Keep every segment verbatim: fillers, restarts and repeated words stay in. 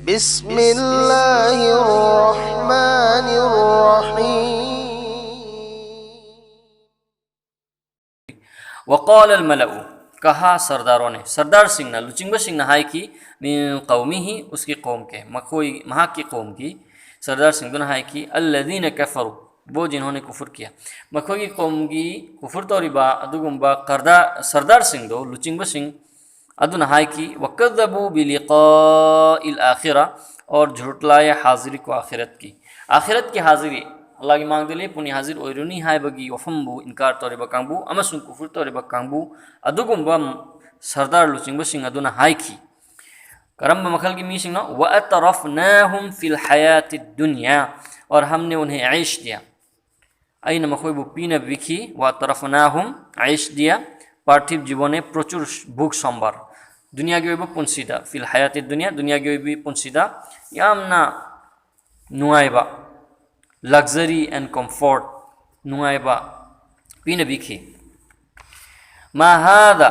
بسم الله الرحمن الرحيم. وقال الملأ, ꯀꯍꯥ ꯁꯔꯗꯥꯔꯣꯅꯦ, ꯁꯔꯗꯥꯔꯁꯤꯡꯅ, ꯂꯨꯆꯤꯡꯕꯁꯤꯡꯅ ꯍꯥꯏꯈꯤ, من قومه, ꯎꯁꯀꯤ ꯀꯧꯝ ꯀꯦ, ꯃꯈꯣꯏ, ꯃꯍꯥꯛꯀꯤ ꯀꯧꯝꯒꯤ ꯁꯔꯗꯥꯔꯁꯤꯡꯗꯨꯅ ꯍꯥꯏꯈꯤ, الذين كفروا, वो जिन्होंने कुफर किया, ꯃꯈꯣꯏꯒꯤ ꯀꯧꯝꯒꯤ ꯀꯨꯐꯨꯔ ꯇꯧꯔꯤꯕ ꯑꯗꯨꯒꯨꯝꯕ ꯀꯔꯗꯥ ꯁꯔꯗꯥꯔꯁꯤꯡꯗꯣ, ꯂꯨꯆꯤꯡꯕꯁꯤꯡ ꯑꯗꯨꯅ ꯍꯥꯏꯈꯤ, وكذبوا بلقاء الآخرة, और झुटलाए हाजिरी को आखिरत की. ꯑꯥꯈꯤꯔꯠꯀꯤ ꯍꯥꯖꯤꯔꯤ, ꯑꯜꯂꯥꯍꯒꯤ ꯃꯥꯡꯗ ꯂꯦꯞꯄꯨꯅꯤ, ꯍꯥꯖꯤꯔ ꯑꯣꯏꯔꯨꯅꯤ ꯍꯥꯏꯕꯒꯤ ꯋꯥꯐꯝꯕꯨ ꯏꯟꯀꯥꯔ ꯇꯧꯔꯤꯕ ꯀꯥꯡꯕꯨ ꯑꯃꯁꯨꯡ ꯀꯨꯐꯨꯔ ꯇꯧꯔꯤꯕ ꯀꯥꯡꯕꯨ, ꯑꯗꯨꯒꯨꯝꯕ ꯁꯔꯗꯥꯔ ꯂꯨꯆꯤꯡꯕꯁꯤꯡ ꯑꯗꯨꯅ ꯍꯥꯏꯈꯤ꯫ ꯀꯔꯝꯕ ꯃꯈꯜꯒꯤ ꯃꯤꯁꯤꯡꯅꯣ? وأترفناهم في الحياة الدنيا, और हमने उन्हें ऐश दिया. ꯑꯩꯅ ꯃꯈꯣꯏꯕꯨ ꯄꯤꯅꯕꯤꯈꯤ, وأترفناهم, ऐश दिया, पार्थिव जीवन में प्रचुर भोग संभार. ꯗꯨꯅꯤꯌꯥꯒꯤ ꯑꯣꯏꯕ ꯄꯨꯟꯁꯤꯗ, في الحياة الدنيا, ꯗꯨꯅꯤꯌꯥꯒꯤ ꯑꯣꯏꯕ ꯄꯨꯟꯁꯤꯗ ꯌꯥꯝꯅ ꯅꯨꯡꯉꯥꯏꯕ, luxury and comfort, ꯅꯨꯡꯉꯥꯏꯕ ꯄꯤꯅꯕꯤꯈꯤ꯫ ما هذا,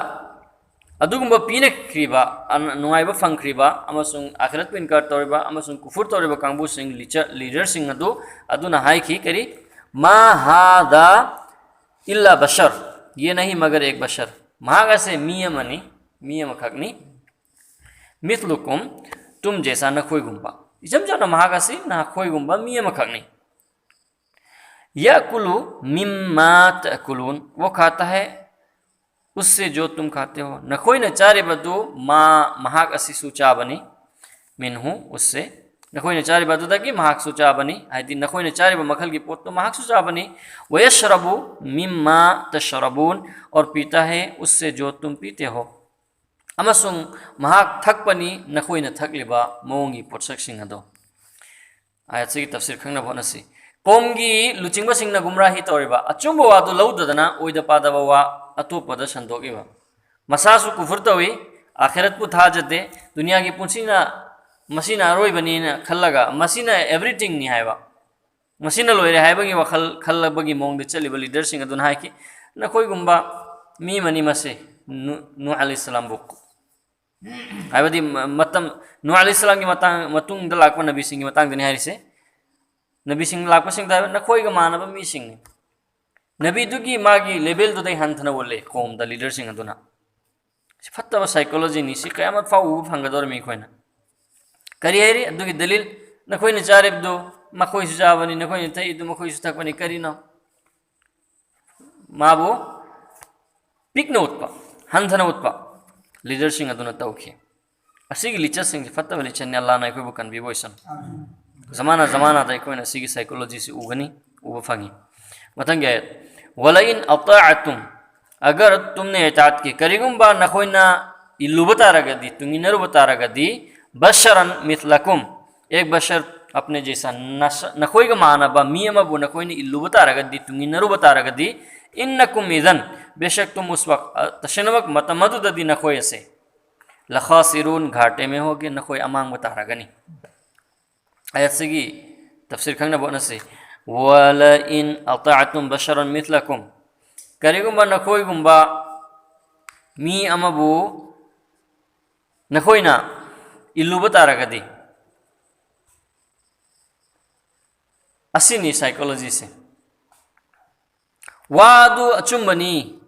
ꯑꯗꯨꯒꯨꯝꯕ ꯄꯤꯅꯈ꯭ꯔꯤꯕ, ꯑ-, ꯅꯨꯡꯉꯥꯏꯕ ꯐꯪꯈ꯭ꯔꯤꯕ ꯑꯃꯁꯨꯡ ꯑꯥꯈꯤꯔꯠꯄꯨ ꯏꯟꯀꯥꯔ ꯇꯧꯔꯤꯕ ꯑꯃꯁꯨꯡ ꯀꯨꯐꯨꯔ ꯇꯧꯔꯤꯕ ꯀꯥꯡꯕꯨꯁꯤꯡ, ꯂꯤꯆ-, ꯂꯤꯗꯔꯁꯤꯡ ꯑꯗꯨ, ꯑꯗꯨꯅ ꯍꯥꯏꯈꯤ, ꯀꯔꯤ? ما هذا إلا بشر, ये नहीं मगर एक बशर. ꯃꯍꯥꯛ ꯑꯁꯦ ꯃꯤ ꯑꯃꯅꯤ, ꯃꯤ ꯑꯃꯈꯛꯅꯤ꯫ مثلكم, तुम जैसा, ꯅꯈꯣꯏꯒꯨꯝꯕ꯫ ꯏꯆꯝ ꯆꯝꯅ ꯃꯍꯥꯛ ꯑꯁꯤ ꯅꯈꯣꯏꯒꯨꯝꯕ ꯃꯤ ꯑꯃꯈꯛꯅꯤ꯫ يأكل مما تأكلون, वो खाता है उससे जो तुम खाते हो. ꯅꯈꯣꯏꯅ ꯆꯥꯔꯤꯕꯗꯨ ꯃꯥ, ꯃꯍꯥꯛ ꯑꯁꯤꯁꯨ ꯆꯥꯕꯅꯤ꯫ منه, उससे. ꯅꯈꯣꯏꯅ ꯆꯥꯔꯤꯕ ꯑꯗꯨꯗꯒꯤ ꯃꯍꯥꯛꯁꯨ ꯆꯥꯕꯅꯤ, ꯍꯥꯏꯗꯤ ꯅꯈꯣꯏꯅ ꯆꯥꯔꯤꯕ ꯃꯈꯜꯒꯤ ꯄꯣꯠꯇꯨ ꯃꯍꯥꯛꯁꯨ ꯆꯥꯕꯅꯤ꯫ ويشرب مما تشربون, और पीता है उससे जो तुम पीते हो. ꯑꯃꯁꯨꯡ ꯃꯍꯥꯛ ꯊꯛꯄꯅꯤ ꯅꯈꯣꯏꯅ ꯊꯛꯂꯤꯕ ꯃꯑꯣꯡꯒꯤ ꯄꯣꯠꯁꯛꯁꯤꯡ ꯑꯗꯣ꯫ ꯑꯥꯌꯠꯁꯤꯒꯤ ꯇꯐꯁꯤꯔ ꯈꯪꯅꯕ ꯍꯣꯠꯅꯁꯤ꯫ ꯀꯣꯝꯒꯤ ꯂꯨꯆꯤꯡꯕꯁꯤꯡꯅ ꯒꯨꯝꯔꯥꯍꯤ ꯇꯧꯔꯤꯕ, ꯑꯆꯨꯝꯕ ꯋꯥꯗꯨ ꯂꯧꯗꯗꯅ ꯑꯣꯏꯗ ꯄꯥꯗꯕ ꯋꯥ ꯑꯇꯣꯞꯄꯗ ꯁꯟꯗꯣꯛꯏꯕ꯫ ꯃꯁꯥꯁꯨ ꯀꯨꯐꯨꯔ ꯇꯧꯏ, ꯑꯥꯈꯤꯔꯠꯄꯨ ꯊꯥꯖꯗꯦ, ꯗꯨꯅꯤꯌꯥꯒꯤ ꯄꯨꯟꯁꯤꯅ ꯃꯁꯤꯅ ꯑꯔꯣꯏꯕꯅꯤꯅ ꯈꯜꯂꯒ, ꯃꯁꯤꯅ everythingꯅꯤ ꯍꯥꯏꯕ, ꯃꯁꯤꯅ ꯂꯣꯏꯔꯦ ꯍꯥꯏꯕꯒꯤ ꯋꯥꯈꯜ ꯈꯜꯂꯕꯒꯤ ꯃꯑꯣꯡꯗ ꯆꯠꯂꯤꯕ ꯂꯤꯗꯔꯁꯤꯡ ꯑꯗꯨꯅ ꯍꯥꯏꯈꯤ, ꯅꯈꯣꯏꯒꯨꯝꯕ ꯃꯤ ꯑꯃꯅꯤ ꯃꯁꯦ, ꯅꯨ-, ꯅꯨꯍ ꯑꯂꯩꯍꯤꯁꯁꯂꯥꯝꯕꯨ ꯍꯥꯏꯕꯗꯤ ꯃ-, ꯃꯇꯝ, ꯅꯨꯍ ꯑꯂꯩꯍꯤ ꯁꯂꯥꯝꯒꯤ ꯃꯇꯥꯡ, ꯃꯇꯨꯡꯗ ꯂꯥꯛꯄ ꯅꯕꯤꯁꯤꯡꯒꯤ ꯃꯇꯥꯡꯗꯅꯤ ꯍꯥꯏꯔꯤꯁꯦ꯫ ꯅꯕꯤꯁꯤꯡ ꯂꯥꯛꯄꯁꯤꯡꯗ ꯍꯥꯏꯕ, ꯅꯈꯣꯏꯒ ꯃꯥꯟꯅꯕ ꯃꯤꯁꯤꯡꯅꯤ꯫ ꯅꯕꯤꯗꯨꯒꯤ ꯃꯥꯒꯤ ꯂꯦꯚꯦꯜꯗꯨꯗꯩ ꯍꯟꯊꯅ ꯎꯠꯂꯦ ꯀꯣꯝꯗ ꯂꯤꯗꯔꯁꯤꯡ ꯑꯗꯨꯅ꯫ ꯁꯤ ꯐꯠꯇꯕ ꯁꯥꯏꯀꯣꯂꯣꯖꯤꯅꯤ꯫ ꯁꯤ ꯀꯌꯥꯃꯠ ꯐꯥꯎ ꯎꯕ ꯐꯪꯒꯗꯧꯔꯤꯃꯤ ꯑꯩꯈꯣꯏꯅ꯫ ꯀꯔꯤ ꯍꯥꯏꯔꯤ? ꯑꯗꯨꯒꯤ ꯗꯂꯤꯜ, ꯅꯈꯣꯏꯅ ꯆꯥꯔꯤꯕꯗꯨ ꯃꯈꯣꯏꯁꯨ ꯆꯥꯕꯅꯤ, ꯅꯈꯣꯏꯅ ꯊꯛꯏꯗꯨ ꯃꯈꯣꯏꯁꯨ ꯊꯛꯄꯅꯤ꯫ ꯀꯔꯤꯅꯣ? ꯃꯥꯕꯨ ꯄꯤꯛꯅ ꯎꯠꯄ, ꯍꯟꯊꯅ ꯎꯠꯄ ꯂꯤꯗꯔꯁꯤꯡ ꯑꯗꯨꯅ ꯇꯧꯈꯤ꯫ ꯑꯁꯤꯒꯤ ꯂꯤꯆꯠꯁꯤꯡꯁꯦ ꯐꯠꯇꯕ ꯂꯤꯆꯠꯅꯤ꯫ ꯑꯜꯂꯥꯍꯅ ꯑꯩꯈꯣꯏꯕꯨ ꯀꯟꯕꯤꯕ ꯑꯣꯏꯁꯅꯨ꯫ ꯖꯃꯥꯅꯥ ꯖꯃꯥꯅꯥꯗ ꯑꯩꯈꯣꯏꯅ ꯑꯁꯤꯒꯤ ꯁꯥꯏꯀꯣꯂꯣꯖꯤꯁꯤ ꯎꯒꯅꯤ, ꯎꯕ ꯐꯪꯉꯤ꯫ ꯃꯊꯪꯒꯤ ꯑꯥꯌꯠ, "ꯋꯂꯏꯟ ꯑꯇꯥꯑꯇꯨꯝ", ꯑꯒꯔ ꯇꯨꯝꯅꯦ ꯏꯇꯥꯠꯀꯤ, ꯀꯔꯤꯒꯨꯝꯕ ꯅꯈꯣꯏꯅ ꯏꯜꯂꯨꯕ ꯇꯥꯔꯒꯗꯤ, ꯇꯨꯡꯏꯟꯅꯔꯨꯕ ꯇꯥꯔꯒꯗꯤ, "ꯕꯁꯔꯟ ꯃꯤꯊꯂꯀꯨꯝ", "ꯑꯦꯛ ꯕꯁꯔ ꯑꯞꯅꯦ ꯖꯩꯁꯥ", ꯅꯁ-, ꯅꯈꯣꯏꯒ ꯃꯥꯟꯅꯕ ꯃꯤ ꯑꯃꯕꯨ ꯅꯈꯣꯏꯅ ꯏꯜꯂꯨꯕ ꯇꯥꯔꯒꯗꯤ, ꯇꯨꯡꯏꯟꯅꯔꯨꯕ ꯇꯥꯔꯒꯗꯤ, "ꯏꯟꯅꯀꯨꯝ ꯏꯗꯟ", ꯕꯦꯁꯛ ꯇꯨꯝ ꯎꯁ ꯋꯛ, ꯑ, ꯇꯁꯦꯡꯅꯃꯛ ꯃꯇꯝ ꯑꯗꯨꯗꯗꯤ ꯅꯈꯣꯏ ꯑꯁꯦ, "ꯂꯈꯥꯁꯤꯔꯨꯟ", ꯘꯥꯇꯦ ꯃꯦ ꯍꯣꯒꯦ, ꯅꯈꯣꯏ ꯑꯃꯥꯡꯕ ꯇꯥꯔꯒꯅꯤ꯫ ꯑꯥꯌꯠꯁꯤꯒꯤ ꯇꯐꯁꯤꯔ ꯈꯪꯅꯕ ꯍꯣꯠꯅꯁꯤ꯫ "ꯋꯂꯏꯟ ꯑꯇꯥꯑꯇꯨꯝ ꯕꯁꯔꯟ ꯃꯤꯊꯂꯀꯨꯝ", ꯀꯔꯤꯒꯨꯝꯕ ꯅꯈꯣꯏꯒꯨꯝꯕ ꯃꯤ ꯑꯃꯕꯨ ꯅꯈꯣꯏꯅ ꯏꯜꯂꯨꯕ ꯇꯥꯔꯒꯗꯤ, ꯑꯁꯤꯅꯤ ꯁꯥꯏꯀꯣꯂꯣꯖꯤꯁꯦ꯫ ꯋꯥꯗꯨ ꯑꯆꯨꯝꯕꯅꯤ,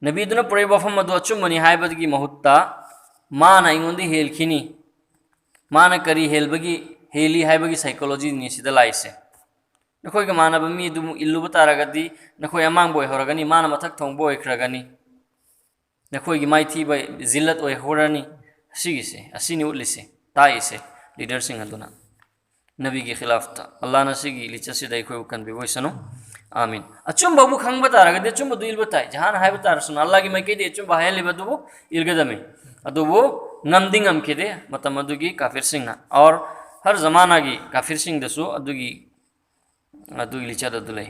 ꯅꯕꯤꯗꯨꯅ ꯄꯨꯔꯛꯏꯕ ꯋꯥꯐꯝ ꯑꯗꯨ ꯑꯆꯨꯝꯕꯅꯤ ꯍꯥꯏꯕꯒꯤ ꯃꯍꯨꯠꯇ, ꯃꯥꯅ ꯑꯩꯉꯣꯟꯗ ꯍꯦꯜꯈꯤꯅꯤ, ꯃꯥꯅ ꯀꯔꯤ ꯍꯦꯜꯕꯒꯤ, ꯍꯦꯜꯂꯤ ꯍꯥꯏꯕꯒꯤ ꯁꯥꯏꯀꯣꯂꯣꯖꯤꯅꯤ ꯁꯤꯗ ꯂꯥꯛꯏꯁꯦ꯫ ꯅꯈꯣꯏꯒ ꯃꯥꯟꯅꯕ ꯃꯤ ꯑꯗꯨꯃꯨꯛ ꯏꯜꯂꯨꯕ ꯇꯥꯔꯒꯗꯤ, ꯅꯈꯣꯏ ꯑꯃꯥꯡꯕ ꯑꯣꯏꯍꯧꯔꯒꯅꯤ, ꯃꯥꯅ ꯃꯊꯛ ꯊꯣꯡꯕ ꯑꯣꯏꯈ꯭ꯔꯒꯅꯤ, ꯅꯈꯣꯏꯒꯤ ꯃꯥꯏꯊꯤꯕ ꯖꯤꯜꯂꯠ ꯑꯣꯏꯍꯧꯔꯅꯤ꯫ ꯑꯁꯤꯒꯤꯁꯦ, ꯑꯁꯤꯅꯤ ꯎꯠꯂꯤꯁꯦ, ꯇꯥꯛꯏꯁꯦ ꯂꯤꯗꯔꯁꯤꯡ ꯑꯗꯨꯅ꯫ ꯅꯕꯤꯒꯤ ꯈꯤꯂꯥꯐꯇ꯫ ꯑꯜꯂꯥꯍꯅ ꯁꯤꯒꯤ ꯂꯤꯆꯠꯁꯤꯗ ꯑꯩꯈꯣꯏꯕꯨ ꯀꯟꯕꯤꯕ ꯑꯣꯏꯁꯅꯨ꯫ ꯑꯥꯃꯤꯟ꯫ ꯑꯆꯨꯝꯕꯕꯨ ꯈꯪꯕ ꯇꯥꯔꯒꯗꯤ, ꯑꯆꯨꯝꯕꯗꯨ ꯏꯜꯕ ꯇꯥꯏ꯫ ꯖꯍꯥꯟ ꯍꯥꯏꯕ ꯇꯥꯔꯁꯨ, ꯑꯜꯂꯥꯍꯒꯤ ꯃꯥꯏꯀꯩꯗꯒꯤ ꯑꯆꯨꯝꯕ ꯍꯥꯏꯍꯜꯂꯤꯕ ꯑꯗꯨꯕꯨ ꯏꯜꯒꯗꯕꯅꯤ꯫ ꯑꯗꯨꯕꯨ ꯉꯝꯗꯤ ꯉꯝꯈꯤꯗꯦ ꯃꯇꯝ ꯑꯗꯨꯒꯤ ꯀꯥꯐꯤꯔꯁꯤꯡꯅ꯫ ꯑꯣꯔ ꯍꯔ ꯖꯃꯥꯅꯥꯒꯤ ꯀꯥꯐꯤꯔꯁꯤꯡꯗꯁꯨ ꯑꯗꯨꯒꯤ, ꯑꯗꯨꯒꯤ ꯂꯤꯆꯠ ꯑꯗꯨ ꯂꯩ꯫